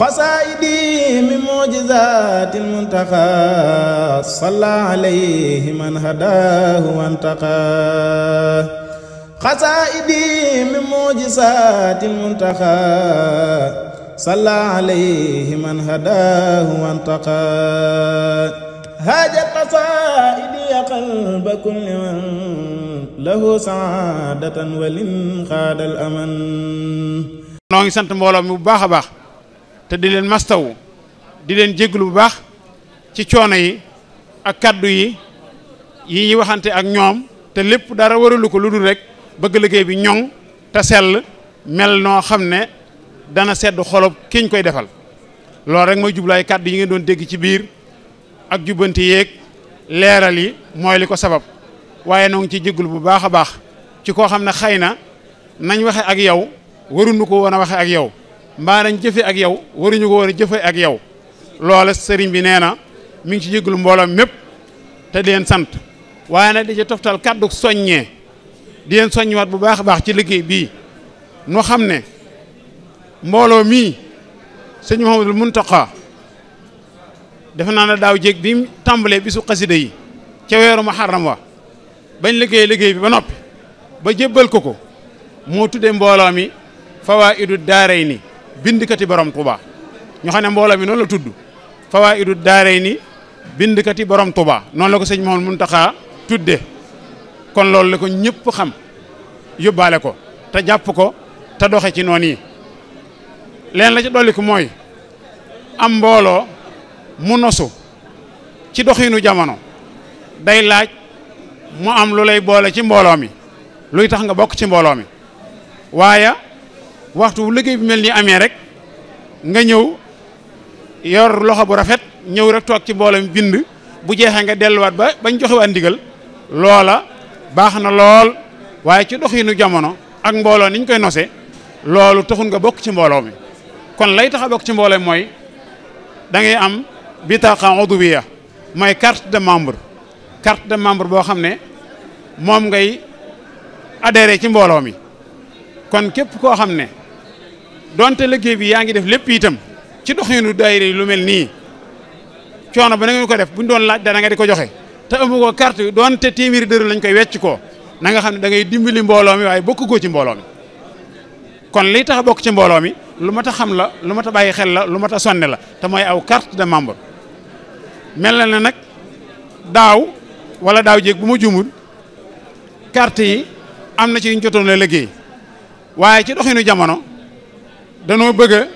قصائدي من معجزات المنتقى صلى عليه من هداه وانتقى قصائدي من معجزات المنتقى صلى عليه من هداه وانتقى هاجت قصائدي قلب كل من له سعادة ولن خاد الأمن. noo ngi sant mbooloo mi bu baax a baax te di leen mastawu di leen jéglu bu baax ci coono yi ak kaddu yi ñuy waxante ak ñoom te lépp dara waralu ko lu dul rek bëgg liggéey bi ñoŋ te sell mel noo xam ne dana sedd xolob kiñ koy defal loolu rek mooy jublaay kaddu yi ngeen doon dégg ci biir ak jubbanti yeeg leeral yi mooy li ko sabab waaye noo ngi ci jéglu bu baax a baax ci koo xam ne xëy na nañ waxe ak yow waruñu ko woon a waxe ak yow mbaa nañ jëfe ak yow waruñu ko woon a jëfe ak yow loola sëriñ bi nee na mi ngi ci jéglu mbooloo mépp te di leen sant waaye nag di ci toftal kàddu soññee di leen soññiwaat bu baax a baax ci liggéey bii nu xam ne mbooloo mii sëñ Mouhamadul Muntaqa defe naa ne daaw jéeg bi mu tàmbalee bisu xasida yi ca weeru Muharram wa bañ liggéey bi ba noppi ba jébbal ko moo tuddee mbooloo mi Fawaidu Darayni bindkati borom Touba ñu xam ne mbooloo mi noonu la tudd Fawaidu Darayni bindkati borom Touba noonu la ko sëñ Mouhamadou Mountakha tudde kon loolu la ko ñëpp xam yóbbaale ko te jàpp ko te doxe ci noonu yi leen la ci dolli ko mooy am mbooloo mu nosu ci doxinu jamono day laaj mu am lu lay boole ci mbooloo mi luy tax nga bokk ci mbooloo mi waaye waxtu wu liggéey bi mel ni amee rek nga ñëw yor loxo bu rafet ñëw rek toog ci mbooloo mi bind bu jeexee nga delluwaat ba bañ joxewaat ndigal loola baax na lool waaye ci doxinu jamono ak mbooloo niñ koy nose loolu taxul nga bokk ci mbooloo mi kon lay tax a bokk ci mbooloo mi mooy da ngay am bitaqa udwiya mooy carte de membre boo xam ne moom ngay adhéré ci mbooloo mi kon képp koo xam ne donte liggéey bi yaa ngi def lépp itam ci doxinu daayira lu mel nii coono ba na ngeen ko def buñ doon laaj dana nga di ko joxe te amu ko carte donte téeméeri dërëm lañ koy wecc ko na nga xam ne da ngay dimbali mbooloo mi waaye bokk goo ci mbooloo mi kon liy tax a bokk ci mbooloo mi lu mat a xam la lu mat a bàyyi xel la lu mat a sonne la te mooy aw carte de membre mel na ne nag daaw wala daaw jéeg bu ma jumul carte yi am na ci yuñ jotoon la liggéey waaye ci doxinu jamono danoo bëgg a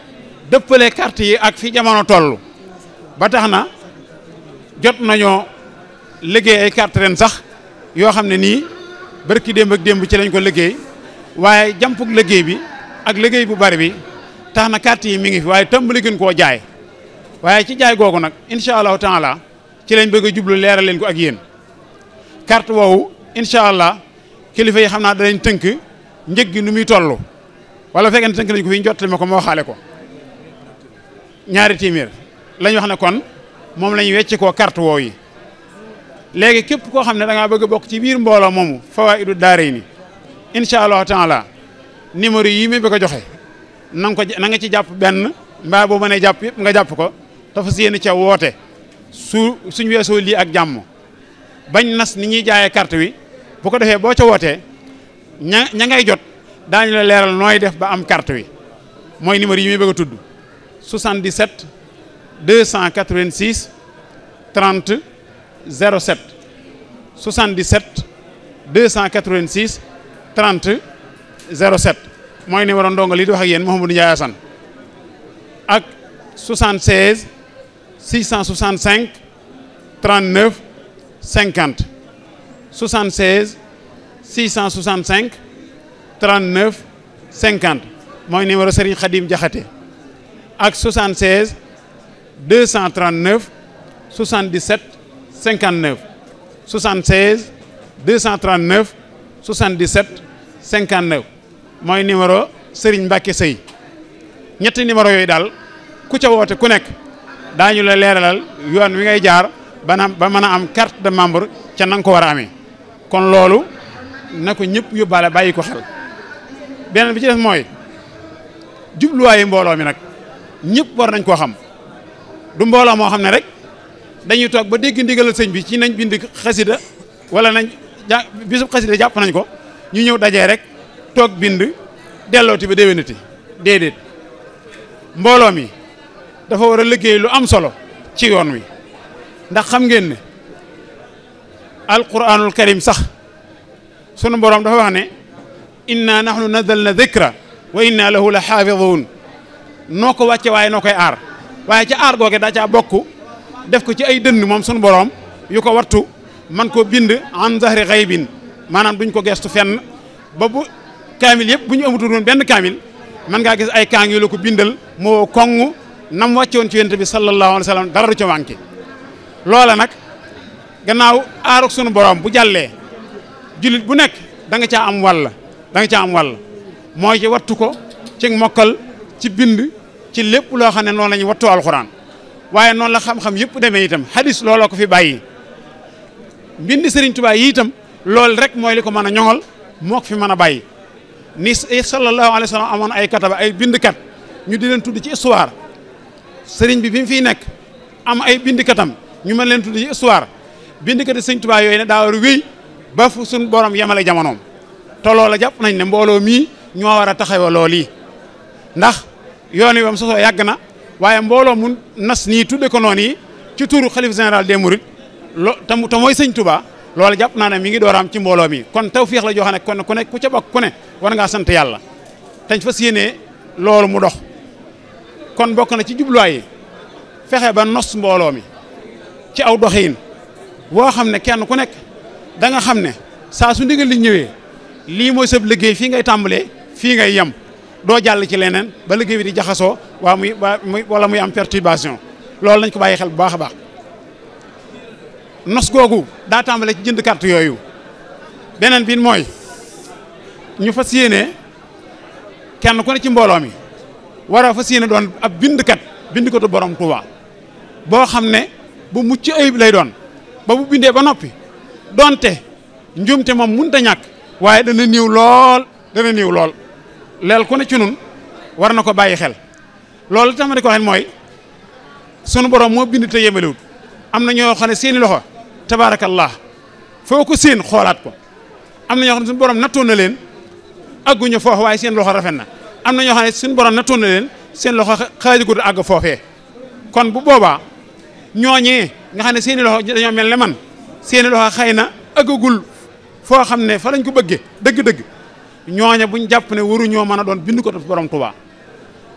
dëppale carte yi ak fi jamono toll ba tax na jot nañoo liggéey ay carte ren sax yoo xam ne nii barki démb ak démb ci lañ ko liggéey waaye jampug liggéey bi ak liggéey bu bari bi tax na carte yi mi ngi fi waaye tàmbali gën koo jaay waaye ci jaay googu nag incha allahu taala ci lañ bëgg a jublu leeral leen ko ak yéen carte woowu incha allah kilifa yi xam naa danañ tënk njëg gi nu muy toll wala fekkee ne tënk nañ ko fi ñu jottali ma ko ma waxaale ko ñaari téeméer lañ wax ne kon moom la ñu wecc koo carte woowu yi léegi képp koo xam ne da ngaa bëgg a bokk ci biir mbooloo moomu Fawaidu Darayni incha allahu taala numéro yi mi bëgg a joxe na nga ci jàpp benn mbaa boo mënee jàpp yëpp nga jàpp ko te fas yéene ca woote suñ weesoo lii ak jàmm bañ nas ni ñuy jaayee carte wi bu ko defee boo ca wootee ña ngay jot daañu la leeral nooy def ba am carte wi mooy numéro yi muy bëgg a tudd 77 286 30 07 77 286 30 07 mooy numéro ndongo li di wax ak yéen Mouhamadou Ndiaye Assane ak 76 665 39 50 76 665 39 50 mooy numéro Serigne Khadim Diakhaté ak 76 239 77 59 76 239 77 59 mooy numéro Serigne Mbacke Sey ñetti numéro yooyu daal ku ca woote ku nekk daañu la leeralal yoon wi ngay jaar ba mën a am carte de membre ca na nga ko war a amee kon loolu na ko ñëpp yóbbaale bàyyi ko xel beneen bi ci def mooy jubluwaayu mbooloo mi nag ñëpp war nañ koo xam du mbooloo moo xam ne rek dañuy toog ba dégg ndigalal sëñ bi ci nañ bind xasida wala nañ bisub xasida jàpp nañ ko ñu ñëw dajee rek toog bind dellooti ba déwénati déedéet mbooloo mi dafa war a liggéey lu am solo ci yoon wi ndax xam ngeen ne alquranul karim sax sunu borom dafa wax ne inna nahnu nazzalna dhikra wa inna lahu la xaafidun noo ko wàcce waaye noo koy aar waaye ca aar googe daa caa bokk def ko ci ay dënn moom sunu borom yu ko wattu man koo bind an zahri ghaybin maanaam duñ ko gestu fenn ba bu kaamil yëpp bu ñu amutul woon benn kaamil man ngaa gis ay kaang yu la ko bindal moo koŋŋ nam wàcce woon ci yonent bi sallallahu alayhi wa sallam dara du ca manqué loola nag gannaaw aaruk sunu borom bu jàllee jullit bu nekk da nga caa am wàll mooy ci wattu ko ci mokkal ci bind ci lépp loo xam ne noonu la ñuy wattu alxuraan waaye noonu la xam-xam yëpp demee itam hadis looloo ko fi bàyyi mbindi Sëriñ Tuubaa yi itam loolu rek mooy li ko mën a ñoŋal moo ko fi mën a bàyyi ni sallallahu alayhi wa sallam amoon ay kataba ay bindkat ñu di leen tudd ci histoire sëriñ bi mu fiy nekk am ay bindkatam ñu mën leen tudd ci histoire bindkati Sëriñ Tuubaa yooyu ne daa war a wéy ba fu suñ borom yemale jamonoom te loola jàpp nañ ne mbooloo mii ñoo war a taxawa lool yi ndax yoon wi bam sosoo yàgg na waaye mbooloo mu nas nii tudde ko noonu yi ci turu xalif général des mourides te mooy Sëriñ Tuubaa loolu jàpp naa ne mi ngi dooraam ci mbooloo mi kon tawfiix la joo xam ne kon ku ne ku ca bokk ku ne war ngaa sant yàlla tañ fas yéenee loolu mu dox kon bokk na ci jubluwaay yi fexe ba nos mbooloo mi ci aw doxiin woo xam ne kenn ku nekk da nga xam ne saa su ndigal li ñëwee lii mooy sab liggéey fii ngay tàmbalee fii ngay yem doo jàll ci leneen ba liggéey bi di jaxasoo wala muy am perturbation loolu nañ ko bàyyi xel bu baax a baax nos googu daa tàmbalee ci jënd carte yooyu beneen bi mooy ñu fas yéene kenn ku ne ci mbooloo mi war a fas yéene doon ab bindkatu borom Tuuba boo xam ne bu mucc ayib lay doon ba bu bindee ba noppi donte njuumte moom mënut a ñàkk waaye dana néew lool leel ku ne ci nun war na ko bàyyi xel loolu tax ma di ko waxee mooy sunu borom moo bind te yemalewut am na ñoo xam ne seeni loxo tabaarakallah foo ko seen xoolaat ko am na ñoo xam ne suñu borom nattoon na leen agguñu foofu waaye seen loxo rafet na am na ñoo xam ne suñu borom nattoon na leen seen loxo xaajagut àgg foofee kon bu boobaa ñooñee nga xam ne seeni loxo dañoo mel ne man seeni loxo xëy na àggagul foo xam ne fa lañ ko bëggee dëgg-dëgg ñooña buñ jàpp ne waruñoo mën a doon bind ko borom Tuuba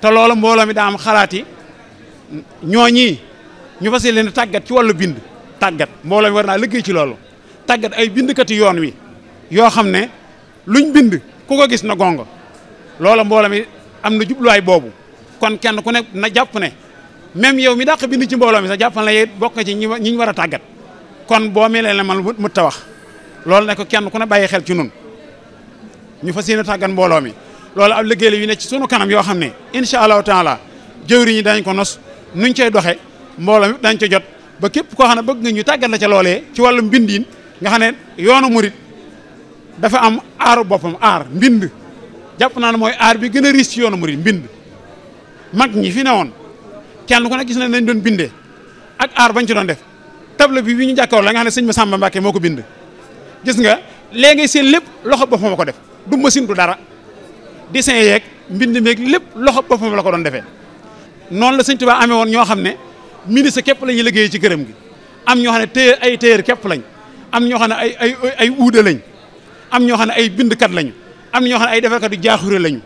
te loolu mbooloo mi daa am xalaat yi ñooñii ñu fas leen tàggat ci wàllu bind tàggat mbooloo mi war naa liggéey ci loolu tàggat ay bindkati yoon wi yoo xam ne luñ bind ku ko gis na gongo loola mbooloo mi am na jubluwaay boobu kon kenn ku ne na jàpp ne même yow mi dàq bind ci mbooloo mi sax jàppal na bokk na ci ñi ñu war a tàggat kon boo melee la man mu ta wax loolu ne ko kenn ku ne bàyyi xel ci nun ñu fas yéene tàggat mbooloo mi loolu ab liggéey la yu ne ci sunu kanam yoo xam ne incha allahu taala jëwriñ ñi dañ ko nos nuñ cay doxe mbooloo mi dañ ca jot ba képp koo xam ne bëgg nga ñu tàggat la ca loolee ci wàllu mbindiin nga xam ne yoonu murit dafa am aaru boppam aar mbind jàpp naa ne mooy aar bi gën a riis ci yoonu murit mbind mag ñi fi ne woon kenn ku ne gis na nañ doon bindee ak aar bañ ci doon def table bi ñu jàkkaarloo la nga xam ne sëñ Massamba Mbacke moo ko bind gis nga léegi seen lépp loxo boppam ko def du machine du dara dessin yeeg mbind meeg lépp loxo boppam la ko doon defee noonu la sëñ Tuubaa amee woon ñoo xam ne ministre képp la ñuy liggéey ci këram gi am ñoo xam ne téer képp lañ am ñoo xam ne ay uude lañ am ñoo xam ne ay bindkat lañu am ñoo xam ne ay defarkat yu jaaxure lañu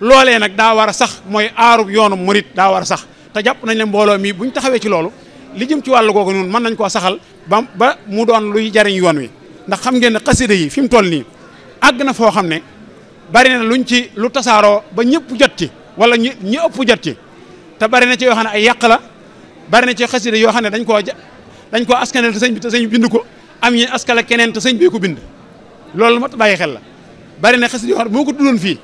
loolee nag daa war a sax mooy aarub yoonu murit daa war a sax te jàpp nañ ne mbooloo mi buñ taxawee ci loolu li jëm ci wàllu googu noonu mën nañ koo saxal ba mu doon luy jariñ yoon wi ndax xam ngeen ne xasida yi fi mu toll nii àgg na foo xam ne bari na luñ ci lu tasaaroo ba ñëpp jot ci wala ñi ëpp jot ci te bari na ci yoo xam ne ay yàq la bari na ci xasida yoo xam ne dañ koo askanel te sëñ bi bind ko am ñi askale keneen te sëñ bi ko bind loolu mat bàyyi xel la bari na xasida yoo xam ne moo ko tuddoon fii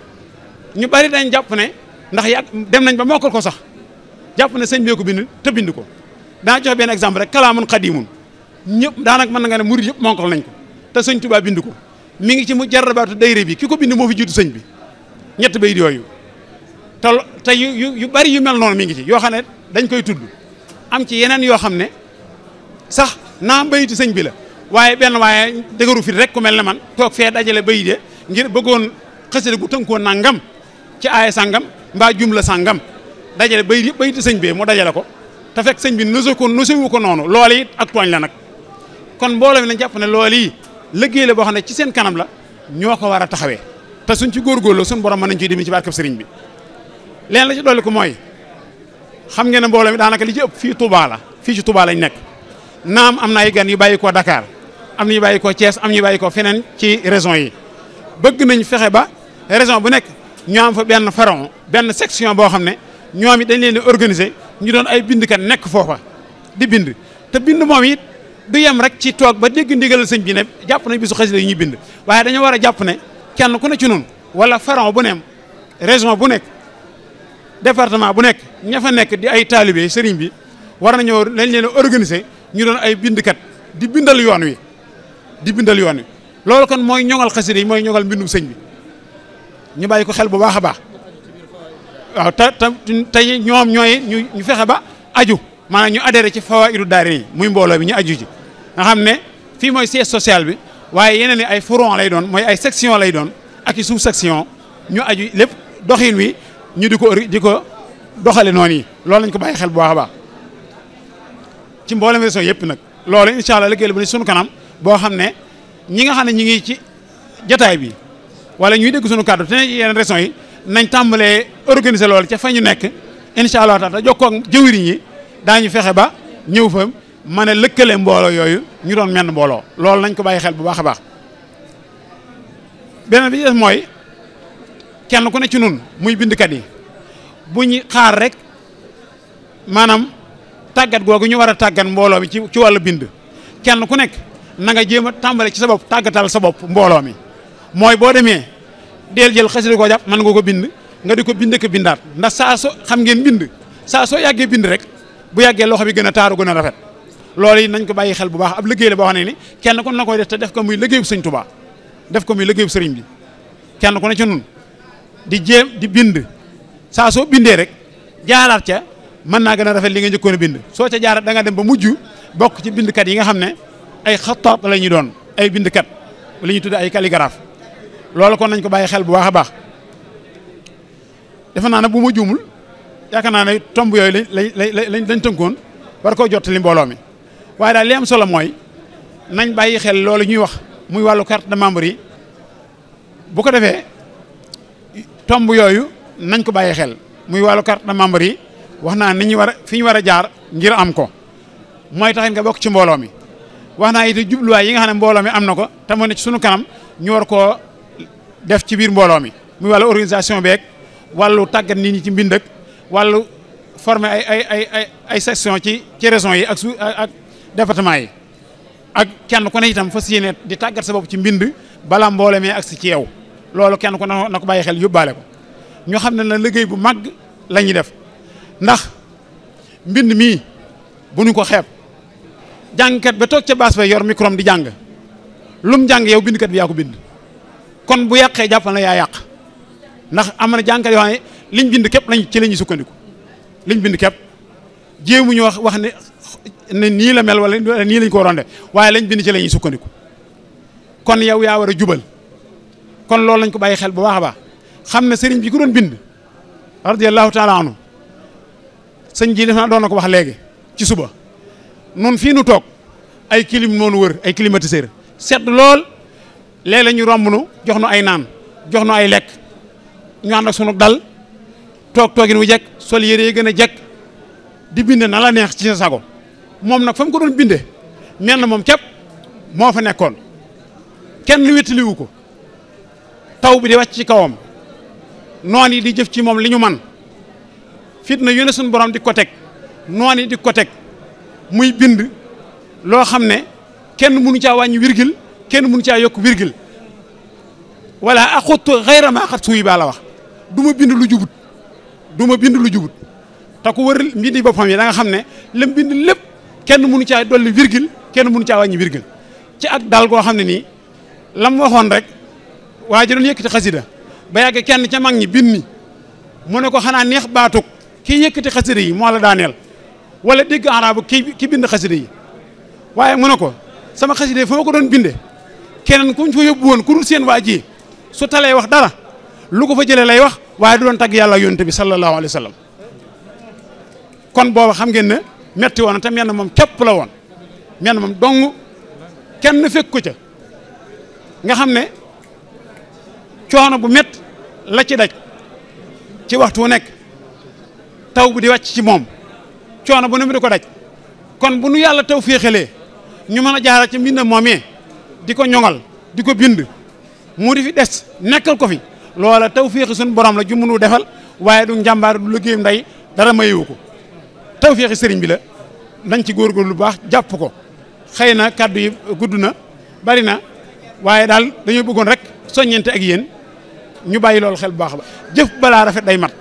ñu bari dañ jàpp ne ndax yàgg dem nañ ba mokkal ko sax jàpp ne sëñ bi ko bind te bind ko daa joxe benn exemple rek kalaamun xadimun ñëpp daanaka mën na nga ne murid yëpp mokkal nañ ko te sëñ Tuubaa bind ko mi ngi ci mu jarrabaatu dayre bi ki ko bind moo fi jiitu sëñ bi ñett bayit yooyu te yu bari yu mel noonu mi ngi ci yoo xam ne dañ koy tudd am ci yeneen yoo xam ne sax naa bayiti sëñ bi la waaye dëgëru fit rek ku mel ne man toog fee dajale bayit de ngir bëggoon xasida gu tënkoon nangam ci aaya sangam mbaa jumla sangam dajale bayit yëpp bayiti sëñ bi mu dajale ko te fekk sëñ bi nosewu ko noonu loolu it ak tooñ la nag kon mbooloo mi nañ jàpp ne loolu yi liggéey la boo xam ne ci seen kanam la ñoo ko war a taxawee te suñ ci góorgóorlu suñ borom mën nañ ciy dimbali ci barkeb sëriñ bi leen la ci dolli ko mooy xam ngeen ne mbooloo mi daanaka li ci ëpp fii Touba la fii ci Touba lañ nekk naam am na ay gan yu bàyyi koo Dakar am na ñu bàyyi koo Thiès am ñu bàyyi koo feneen ci région yi bëgg nañ fexe ba région bu nekk ñu am fa benn pharaon benn section boo xam ne ñoom it dañ leen di organiser ñu doon ay bindkat nekk foofa di bind te bind moom it du yem rek ci toog ba dégg ndigalal sëñ bi ne jàpp nañ bisu xasida yi ñuy bind waaye dañoo war a jàpp ne kenn ku ne ci noonu wala pharaon bu ne région bu nekk département bu nekk ña fa nekk di ay taalibe sëriñ bi war nañoo lañ leen organiser ñu doon ay bindkat di bindal yoon wi loolu kon mooy ñoŋal xasida yi mooy ñoŋal mbindum sëñ bi ñu bàyyi ko xel bu baax a baax waaw te ñoom ñooy ñu fexe ba aju maanaam ñu adhéré ci Fawa Darayni muy mbooloo bi ñu aju ci nga xam ne fii mooy siège social bi waaye yeneen i ay front lay doon mooy ay section lay doon ak i sous section ñu aju lépp doxin wi ñu di ko doxale noonu yi loolu lañ ko bàyyi xel bu baax a baax ci mboolem région yëpp nag loolu incha allah liggéey bu ne sunu kanam boo xam ne ñi nga xam ne ñi ngi ci jataay bi wala ñuy dégg sunu kàddu te yeneen région yi nañ tàmbalee organiser loolu ca fa ñu nekk incha allah taala jokkoo ak jëwriñ yi daañu fexe ba ñëw fa mën a lëkkale mbooloo yooyu ñu doon menn mbooloo loolu nañ ko bàyyi xel bu baax a baax beneen bi ci des mooy kenn ku ne ci nun muy bindkat yi bu ñu xaar rek maanaam tàggat googu ñu war a tàggat mbooloo mi ci wàllu bind kenn ku nekk na nga jéem a tàmbale ci sa bopp tàggatal sa bopp mbooloo mi mooy boo demee deel jël xasida koo jàpp mën nga ko bind nga di ko bind ko bindaat ndax saa so xam ngeen bind saa soo yàggee bind rek bu yàggee loxo bi gën a taaru gën a rafet loolu yi nañ ko bàyyi xel bu baax ab liggéey la boo xam ne ni kenn ku na koy def te def ko muy liggéeyu sëñ Tuubaa def ko muy liggéeyu sëriñ bi kenn ku ne ci nun di jéem di bind saa soo bindee rek jaaraat ca mën naa gën a rafet li nga njëkkoon a bind soo ca jaaraat da nga dem ba mujj bokk ci bindkat yi nga xam ne ay xattaat la ñuy doon ay bindkat li ñuy tudde ay calligraphe loolu kon nañ ko bàyyi xel bu baax a baax defe naa ne bu ma juumul yaakaar naa ne tomb yooyu lañ tënkoon war koo jottali mbooloo mi waaye daal li am solo mooy nañ bàyyi xel loolu ñuy wax muy wàllu carte de membre yi bu ko defee tomb yooyu nañ ko bàyyi xel muy wàllu carte de membre yi wax naa ni ñu war a fi ñu war a jaar ngir am ko mooy taxit nga bokk ci mbooloo mi wax naa it jubluwaay yi nga xam ne mbooloo mi am na ko te mu ne ci sunu kanam ñu war koo def ci biir mbooloo mi muy wàllu organisation beeg wàllu tàggat nit ñi ci mbind ak wàllu former ay section ci région yi ak département yi ak kenn ku ne itam fas yéene di tàggat sa bopp ci mbind balaa mbooloo mi agsi ci yow loolu kenn ku ne na ko bàyyi xel yóbbaale ko ñu xam ne na liggéey bu màgg la ñuy def ndax mbind mii bu ñu ko xeeb jàngkat ba toog ca baas ba yor micro di jàng lum jàng yow bindkat bi yaa ko bind kon bu yàqee jàppal na yaa yàq ndax am na jàngkat yoo xam ne liñ bind képp lañ ci la ñuy sukkandiku liñ bind képp jéemuñu wax ne nii la mel wala nii lañ ko waroon def waaye lañ bind ci la ñuy sukkandiku kon yow yaa war a jubal kon loolu lañ ko bàyyi xel bu baax a baax xam ne sëriñ bi ku doon bind radiyallahu taala anhu sëñ ji def naa doon na ko wax léegi ci suba nun fii nu toog ay clim noonu wër ay climatiseur sedd lool léeg-léeg ñu romb nu jox nu ay naan jox nu ay lekk ñu ànd ak sunu dal toogin wu jekk sol yére yi gën a jekk di bind na la neex ci sa sago moom nag fa mu ko doon binde mel na moom képp moo fa nekkoon kenn wéttaliwu ko taw bi di wàcc ci kawam noon yi di jëf ci moom li ñu man fitna yu ne suñu borom di ko teg noon yi di ko teg muy bind loo xam ne kenn mënu caa wàññi virgule kenn mënu caa yokk virgule wala axuttu xayra maa xat suuy baa la wax du ma bind lu jubut te ku wër mbindi boppam yi da nga xam ne lam bind lépp kenn mënu caa dolli virgule kenn mënu caa wàññi virgule ci ak dal goo xam ne nii lam waxoon rek waa ji doon yëkkati xasida ba yàgg kenn ca mag ñi bind ni mu ne ko xanaa neex baatug kii yëkkati xasida yi moo la daaneel wala dégg arabu ki bind xasida yi waaye mu ne ko sama xasida yi fa ma ko doon binde keneen ku ñu fa yóbbu woon ku dul seen waa ji su talee wax dara lu ko fa jëlee lay wax waaye du doon tagg yàlla yonent bi sallallahu alayhi wa sallam kon booba xam ngeen ne metti woon te menn moom képp la woon menn moom dong kenn fekk ko ca nga xam ne coono bu mett la ci daj ci waxtu wu nekk taw bu di wàcc ci moom coono bu ne mu di ko daj kon bu nu yàlla taw féexalee ñu mën a jaara ci mbind moomee di ko ñoŋal di ko bind mu di fi des nekkal ko fi loola taw féexi suñu borom la ju mënu defal waaye du njàmbaar du liggéeyam nday dara mayewu ko taw féexi sëriñ bi la nañ ci góorgóorlu lu baax jàpp ko xëy na kàddu yi gudd na bari na waaye daal dañoo bëggoon rek soññente ak yéen ñu bàyyi loolu xel bu baax ba jëf balaa rafet day mat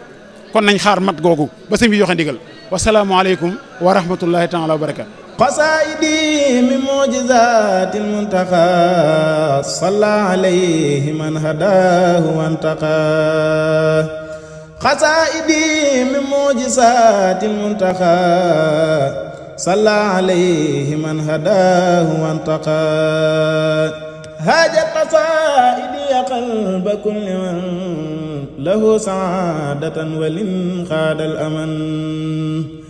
kon nañ xaar mat googu ba sëñ bi joxe ndigal wasalaamualeykum wa rahmatullahi taala wa barakatu قصائدي من معجزات المنتقى صلى عليه من هداه وانتقى قصائدي من معجزات المنتقى صلى عليه من هداه وانتقى هاجت قصائدي قلب كل من له سعادة ولن خاد الأمن